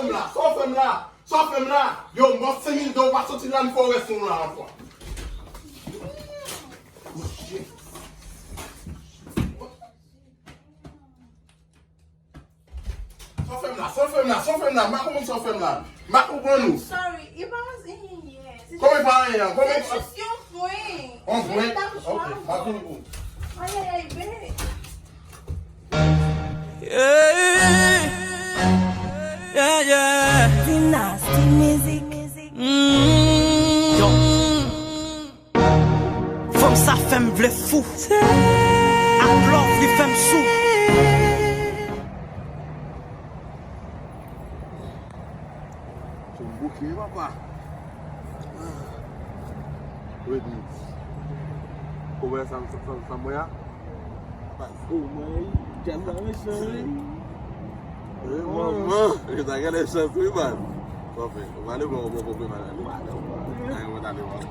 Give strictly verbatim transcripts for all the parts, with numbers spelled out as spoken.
Sa w fè m la? Sa w fè m la? Sa w fè m la? Yo, m ba w senk mil dola, ou pa soti la, m fè w rès nou la ankò. Sa w fè m la? Sa w fè m la? Sa w fè m la? M pa konprann sa w fè m la. M pa konprann ou. Sorry, it was in here. Kòman pa anyen an? Kòman? Se jis yon prank. Yon prank? Ok, m ap vini pou ou. Ay, ay, ay, babe. Yeah, yeah, yeah. Dynasty Music. Mm. Yo. Fanm sa fè m vle fou. Ak love li fè m sou. Son bouke, papa. Wi, di. Kòman sa, sa, sa, sa mwen a? Baz, o mwen, djaz la mechan, wi. Wi, manman, yo ta gade chans, wi, baz. Bon, fè, ou pale bon, bon, bon, bon, pale. Ay, mwen tande, manman.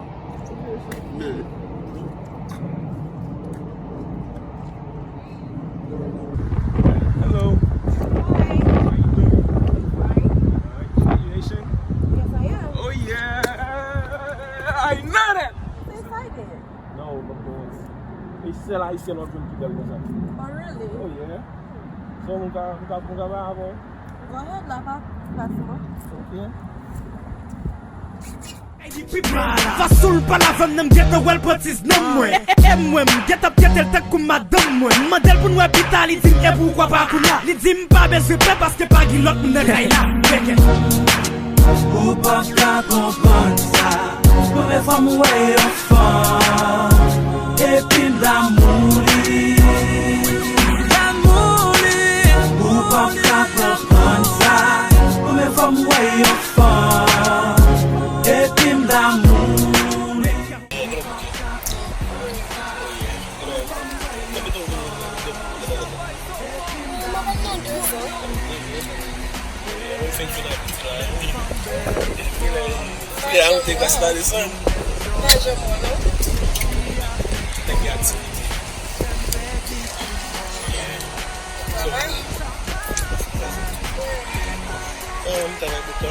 Hello. Hi. How you doing? Fine. All right. You Haitian? Yes, I am. Oh, yeah. I know that. I'm so excited. No, because e sèl Ayisyen w ap jwenn ki bèl konsa. Oh, really? Oh, yeah. So, nou ka, nou ka, nou ka bay avè w? Go ahead, la, pa, pa sou mwen. Ok. Fason l pale avè m nan, m gentan wè l pran ti znan mwen. E, e, e mwen, m gentan pyete l tankou madanm mwen. M mande l pou n wè pita, li di m, e poukwa pa kounye a? Li di m pa bezwen pè paske pa gen lòt moun nan kay la. Ou p ap ka konprann sa. Premye fwa m wè yon fanm, epi m damou li. Damou li. Ou p ap ka konprann sa. Premye fwa m wè yon fanm, epi m damou li. Yeah, I don't think that's not his son. Thank you, auntie. Travay? Um, travay pou kò.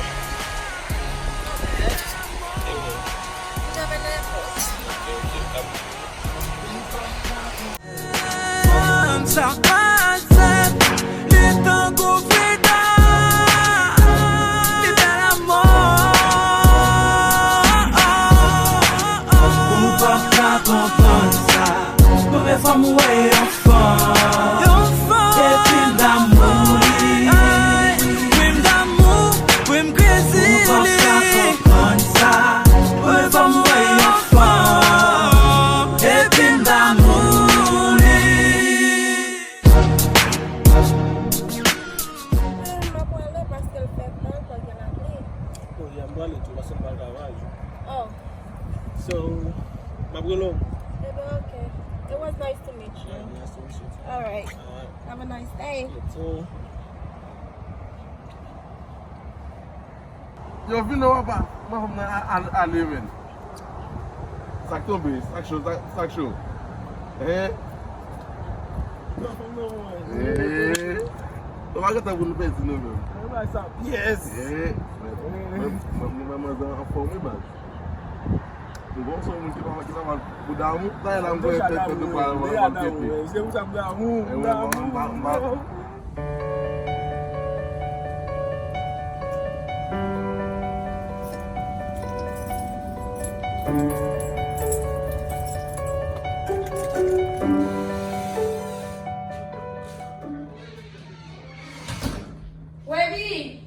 Mwen travay nan èpòt. Ok, ok. Sa pase, li tankou Frida, li bèl amò. Ou p ap ka konprann sa. Premye fwa m wè yon fanm, epi m damou li. Wi, m damou, wi, m crazy li. Ou p ap ka konprann sa. Premye fwa m wè yon fanm, epi m damou li. M ap prale paske l fè tan, l pral gen lapli. Oh, yeah, m prale tou, paske m pral travay. Oh. So, m ap rele w. Ebyen, ok. It was nice to meet you. Yeah, nice to meet you too. All right. All right. Have a nice day. You too. Yo, vin non, papa. Mwen fanm nan a-, a-, ale, men. Sa k tonbe, sa k cho, sa, sa k cho. Hein? Non, fanm nan, mwen. Eh. Nou pa gentan pou nou pèdi nou menm. Mwen bay sa pyès. Eh. Mwen, mwen, mwen, mwen, mwen anfòm, wi, baz. M gon son moun ki pa, ki pa mal pou damou. Dayè la, m konn tèt tèt ou pa mal mal pete. Se pou sa m damou, m damou. Webby!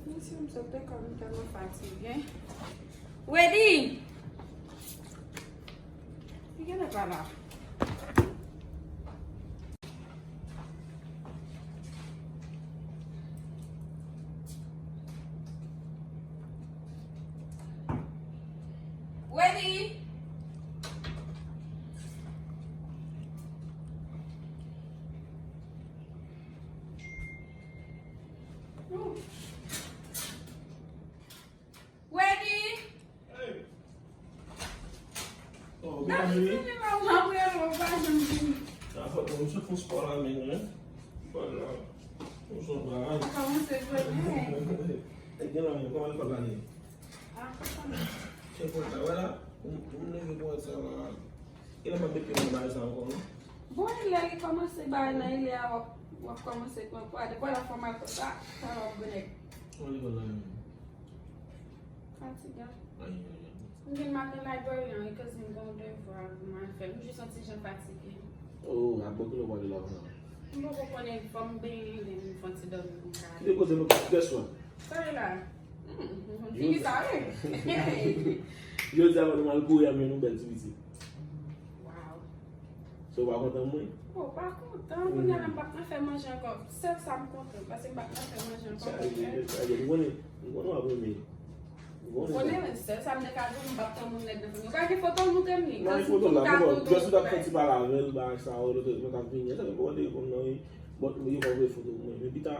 Mwen sot lekòl, m tèlman fatige. Webby! Li genlè pa la. Wendy! Wendy! Hey! Ou gen anvi? N ap vini la, w ap rele, w pa janm vini. Sa fòt mwen, m sot fè spò la, men, wi. Fòt la. M sot bagay. Kòmanse jwe, men. E gen la, men, kòman lekòl la ye? Ah, pa sa. Se pou sa, wè la. M, m leve pou wè sa la. E lè m ap met pye nan bagay sa ankò, non? Bon, e lè li kòmanse bagay nan, e lè a w ap, w ap kòmanse pran pwa. Depi w al fòmal konsa, sa w ap grenèg. Kòman lekòl la ye? Fatigan. Ay, ay, ay. M vin maten library an, e koz m gen yon devwa pou m al fè. M jis yon ti jan fatige. Oh, a bò kilè w prale la konsa? M poko konnen, fò m benyen, then m fè yon ti dòmi pou m ka ale. Kite koze nou, kite swen. Sa ye la? Hmm, figi sa, wi. Jodi a, nou al kouri a men nou bèl ti pitit. Wow. So, w pa kontan mwen? Oh, pa kontan. Kounye a la, m p ap nan fè manje ankò. Sèl sa m kontan, paske m p ap nan fè manje ankò. Sa vle di, sa vle di, m konnen, m konnen w ap renmen. M konnen. Konnen, men sèl sa m te ka di w, m p ap tann moun nèg nan fanmi. Ou ka gen foto w montre m li. Non, gen foto la, m ka foto w, jis ou t ap fè ti pale avè l, bagay sa yo, lòt, lòt ap vini. Sa vle di, m pa konn nan, wi. Bon, yo pa voye foto pou mwen. Men pita,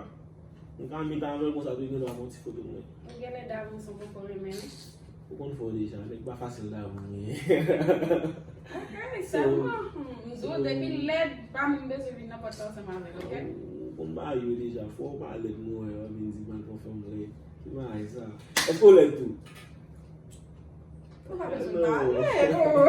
m ka met avè l konsa, tou, gen dwa fè yon ti foto pou mwen. Ou genlè Davonson poko renmen l. Ou konn fè w deja, nèg pa fasil Davon, men. Ok, sèlman, hmm, m di w, depi lè, pa menm bezwen vin nan pòt la ansanm avè l, ok? Ou konn bagay yo deja, fò w pa lèd, mwen wè, w ap vin di m al pran fanm lèd. Ki bagay sa? Èske w lèd tou? Ou pa bezwen pale, oh.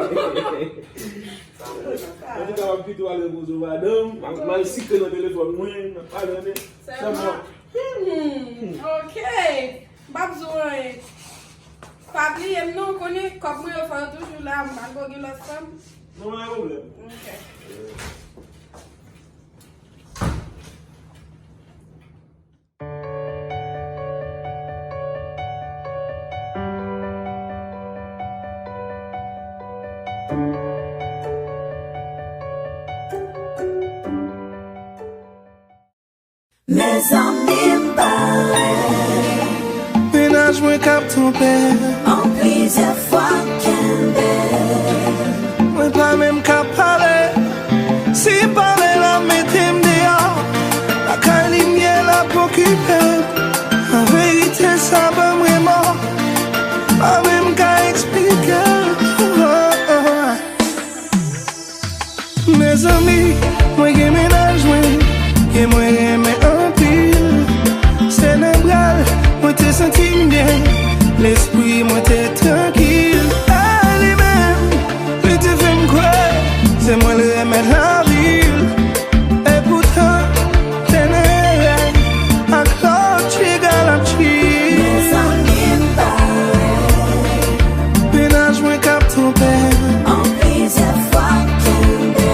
Sa vle sa. Antouka, m ap kite w ale repoze w, madanm. M al, m al sikre nan telefòn mwen, m ap pale, men sèlman. Hmm, ok. M p ap di w anyen. Pa bliye m non, ou konnen kòb mwen yo fò yo toujou la, malgre w gen lòt fanm. Non, pa gen pwoblèm. Ok. Mezanmi m pare. Mennaj mwen k ap twonpe. An plizyè fwa kenbe. Mwen pa menm ka pale. Si pale la mete m deyò. Lakay li m ye l ap okipe m. An verite sa ban m remò. Pa menm ka eksplike l. Oh, oh. Mezanmi, mwen gen mennaj mwen, ke mwen renmen anpil. Se nan bra l mwen te santi m byen, lespri mwen te trankil. E li menm, li te fè m kwè, se mwen l remèt lavi l. Epoutan, te nan erè, ak lòt fi gala fi. Mezanmi m pare. Mennaj mwen k ap twonpe m. An plizyè fwa kenbe.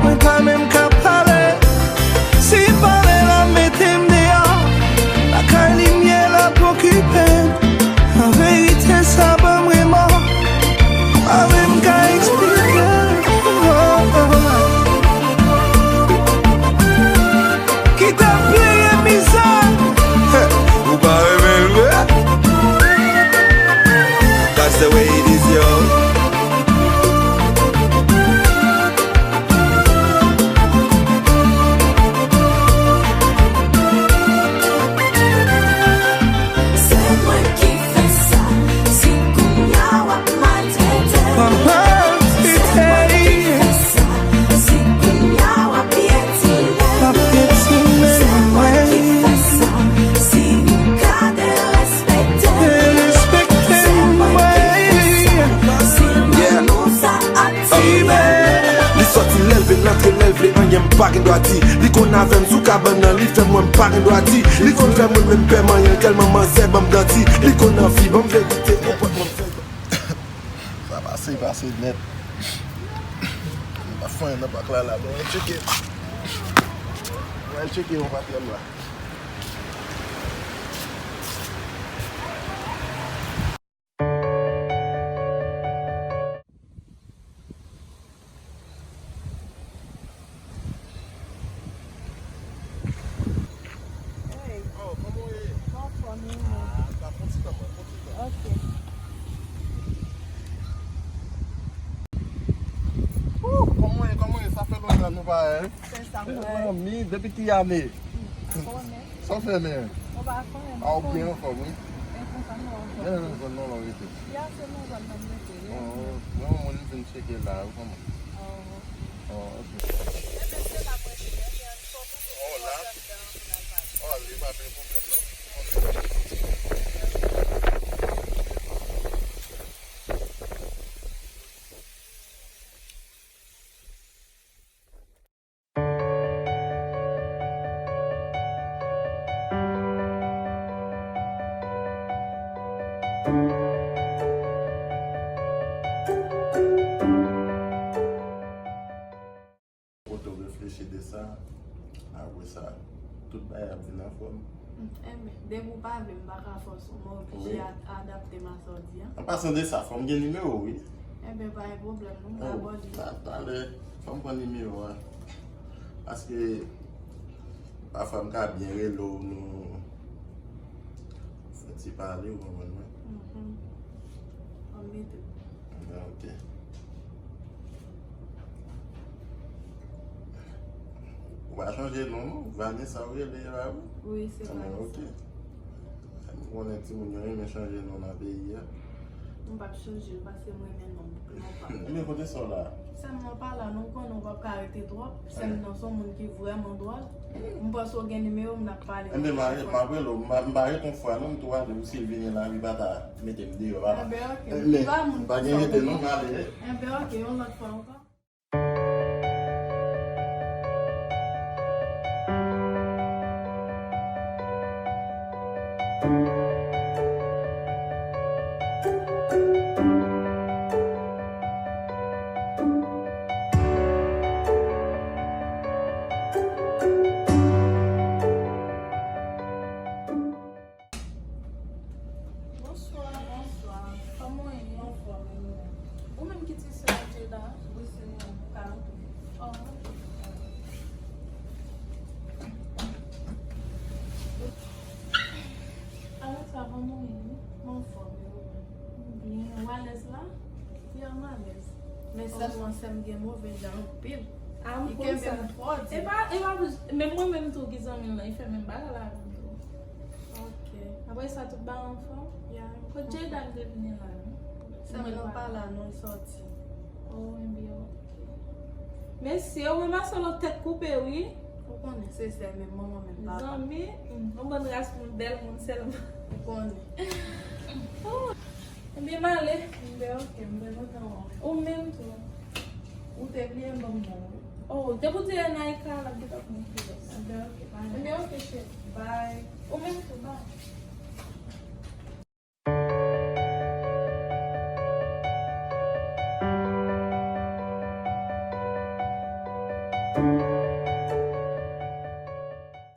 Mwen pa menm ka pale. Si pale la mete m deyò. Lakay li m ye l ap okipe m. An verite sa ban m remò. Pa menm ka eksplike. Oh, oh, oh. Ki t ap pleye mizè. Ou pa renmen l vre? That's the way it is, yo. Se mwen ki fè sa. Si kounye a w ap maltrete m, se mwen ki fè sa. Si kounye a w ap pyetine m, se mwen ki fè sa. Si ou ka derespekte m, se mwen ki fè sa. Si lanmou sa ap tire m. Li sòti lè l vle, l antre lè l vle, anyen m pa gen dwa di. Li konn avè m sou kabann nan, li fè m wè m pa gen dwa di. Li konn fè moun menm pè manyen l, tèlman manzè ban m danti. Li konn anvi ban m verite, ou pòt mwen fè. Sa pase, pase nèt. M pa fè anyen nan pak la, la. Bon, al tcheke. Al tcheke yon patròn la. Hey. Oh, kòman w ye? M anfòm, wi, men. Ah, ta pran ti tan, mwen, pran ti tan. Ok. Ouh, kòman w ye, kòman w ye? Sa fè lontan nou pa wè, wi. Se sa m wè. Manmi, depi ki ane? M pa konnen. Sa w fè, men? Mwen pa konnen, mwen konnen. Ah, ou byen anfòm, wi. E konsa nou anfòm. Byen anfòm, non, lò rete. Ya, se nan zòn nan m rete, wi. Oh, non, Cheke la, ou konprann? Oh, ok. Oh, la? Oh, li pa gen pwoblèm, non? Kote w reflechi de sa, apre sa, tout bagay ap vin anfòm. Enben, depi w pa vle, m pa ka fòse w, mwen oblije a- adapte m a sa w di a. An pasan de sa, fò m gen nimewo w, wi. Enben, pa gen pwoblèm, non, m ka ba w li. Ta- talè, fò m pran nimewo a. Paske, pafwa, m ka byen rele w, nou fè ti pale, ou konprann mwen? Mhm. Fò m mete. Enben, ok. Ou pa chanje non, non? Vanessa ou rele a, wi? Wi, se Vanessa. Ah, ok. M konnen timoun yo renmen chanje non nan peyi a. M p ap chanje l paske m renmen non m, non pa m. Men kote sa w la? Sè m nan pa la, non, ou konnen w p ap ka rete twòp. Sè m nan se yon moun ki vrèman dwòl. M panse w gen nimewo m, n ap pale. Enben, m a- m ap rele w. M pa- m pa ret yon fwa, non, m tou ale. Ou si l vini la, li pa ta mete m deyò, papa. Enben, ok. Enben, m pa gen rete, non, m ale. Enben, ok, yon lòt fwa ankò. Bonswa. Bonswa. Kòman w ye? Anfòm, e ou menm? Ou menm ki ti sè Jada? Wi, se mwen, Kalantou. Oh, ok. Alò, sa, kòman w ye? M anfòm, e ou menm? M byen. Ou alèz la? Ya, m alèz. Men sèlman sè m gen move jan anpil. Ah, m konn sa. Li kenbe m twò di. E pa, e pa, menm mwen menm tou ki zanmi l lan, li fè menm bagay la avè m tou. Ok. Apre sa, tout bagay anfòm? Ya. Kot Jada m te vini la, non? Sè m nan pa la, non, l sòti. Oh, enben, ok. Mesye, ou menm a solo tèt koupe, wi. Ou konnen, se sè menm, manman menm, papa. Zanmi, hmm, yon bann ras moun, bèl moun sèlman. Ou konnen. Oh. Enben, m ale. Enben, ok, m te kontan wè w. Ou menm tou. Ou te bliye m ban m non, wi. Oh, depi w di Enaika, l ap gentan konn kilès. Enben, ok, bye. Enben, ok, cheri. Bye.